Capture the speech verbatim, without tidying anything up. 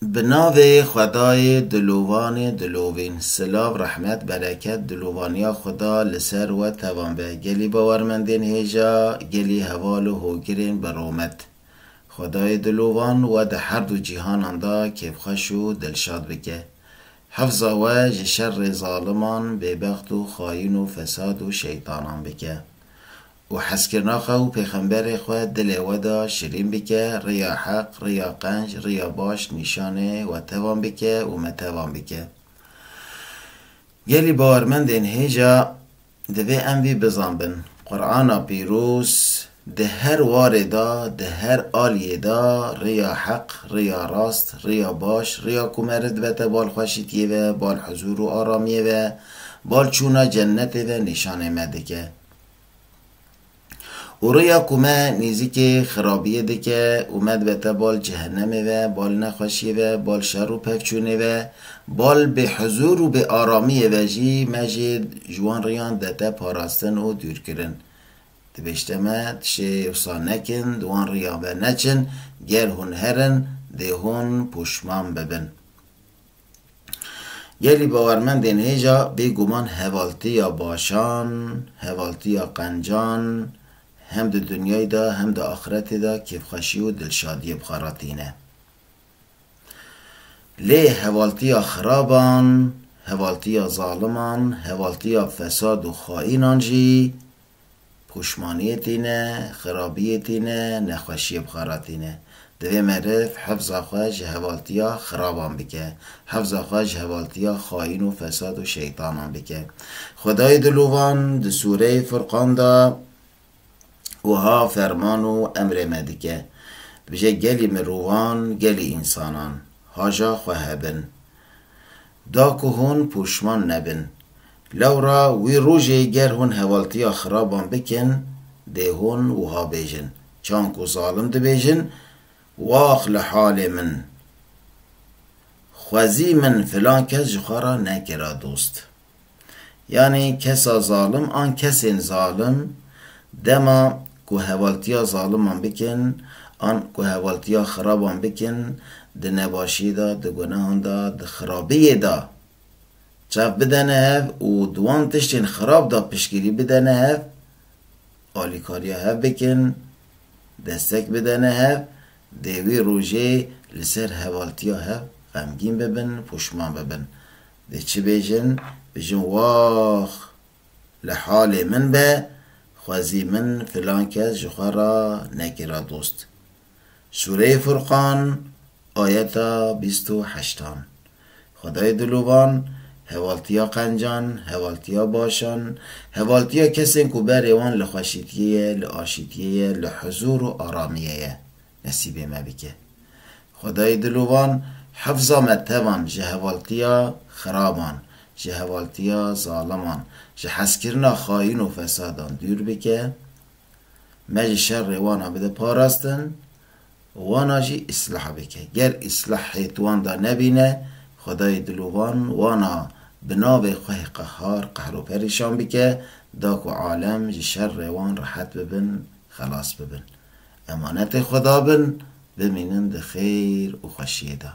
Bi navê Xwedayê dilovan ê dilovîn. Silav, rehmet, bereket, dilovaniya Xweda li ser we tevan be. Gelî bawermendên hêja, gelî heval û hogirên bi romet. Xwedayê dilovan we di her du cîhanan de kêfxweş û dilşad bike. Hifza we ji şerê zaliman, bêbext û xayîn û fesad û şeytanan bike. Û hezkirina xwe û pêxemberê xwe dilê we de şirîn bike, riya heq, riya qenc, riya baş nîşanê we tevan bike û me tevan bike. Gelî bawermendên hêja, divê em vî bizanbin. Qur'ana pîroz di her warê de, di her aliyê de riya heq, riya rast, riya baş, riya ku meriv dibete bal xweşîtiyê ve, bal huzur û aramiyê ve, bal çûna cennetê ve nîşanê me dike. Û riya ku me nêzîkê xirabiyê dike û me dibete bal cehennemê ve, bal nexweşiyê ve, bal şer û pevçûnê ve, bal bêhuzur û bêaramiyê ve jî me jê ji wan riyan dete parastin û dûrkirin. Dibêjte me, tiştê wisa nekin, di wan riyan ve neçin, ger hûn herin, dê hûn pûşman bibin. Gelî bawermendên hêja, bêguman hevaltiya başan, hevaltiya qencan, hem di dinyayê de hem di axiretê de kêfxweşî û dilşadiyê bi xwe re tîne. Lê hevaltiya xiraban, hevaltiya zaliman, hevaltiya fesad û xayînan jî pûşmaniyê tîne, xirabiyê tîne, nexweşiyê bi xwe re tîne. Divê meriv hifza xwe ji hevaltiya xiraban bike, hifza xwe ji hevaltiya xayîn û fesad û şeytanan bike. Xwedayê dilovan di sûreyê Furqan de wiha ferman û emrê me dike. Dibêje, gelî mirovan, gelî însanan, haja xwe hebin. Da ku hûn pûşman nebin. Lewra wî rojê ger hûn hevaltiya xiraban bikin, dê hûn wiha bêjin. Çanku zalim dibêjin, "Wax li halê min. Xwezî min filan kes ji xwe re nekira dost." Yanî kesa zalim an kesên zalim dema ku hevaltiya zaliman bikin, an ku hevaltiya xiraban bikin, di nebaşiyê de, di gunehan de, di xirabiyê de çav bidene hev û di wan tiştên xirab de piştgirî bidene hev, alîkariya hev bikin, destek bidene hev, dê wî rojê li ser hevaltiya hev xemgîn bibin, pûşman bibin. Dê çi bêjin? Bêjin, "Wax li halê min be, xwezî min filan kes ji xwe re nekira dost." Sûreyê Furqan, ayeta bîst û heştan. Xwedayê dilovan, hevaltiya qencan, hevaltiya başan, hevaltiya kesên ku berê wan li xweşîtiyê ye, li aşîtiyê ye, li huzur û aramiyê ye, nesîbê me bike. Xwedayê dilovan, hifza me tevan ji hevaltiya xiraban, ji hevaltiya zaliman, ji hezkirina xayîn û fesadan dûr bike, me ji şerê wana bide parastin, wana jî îslah bike. Ger îslahê di wan de nebîne, Xwedayê dilovan wana bi navê xwe yê qehar qehro perîşan bike, da ku alem ji şerê wan rehet bibin, xelas bibin. Emanetê Xweda bin, bimînin di xêr û xweşiyê de.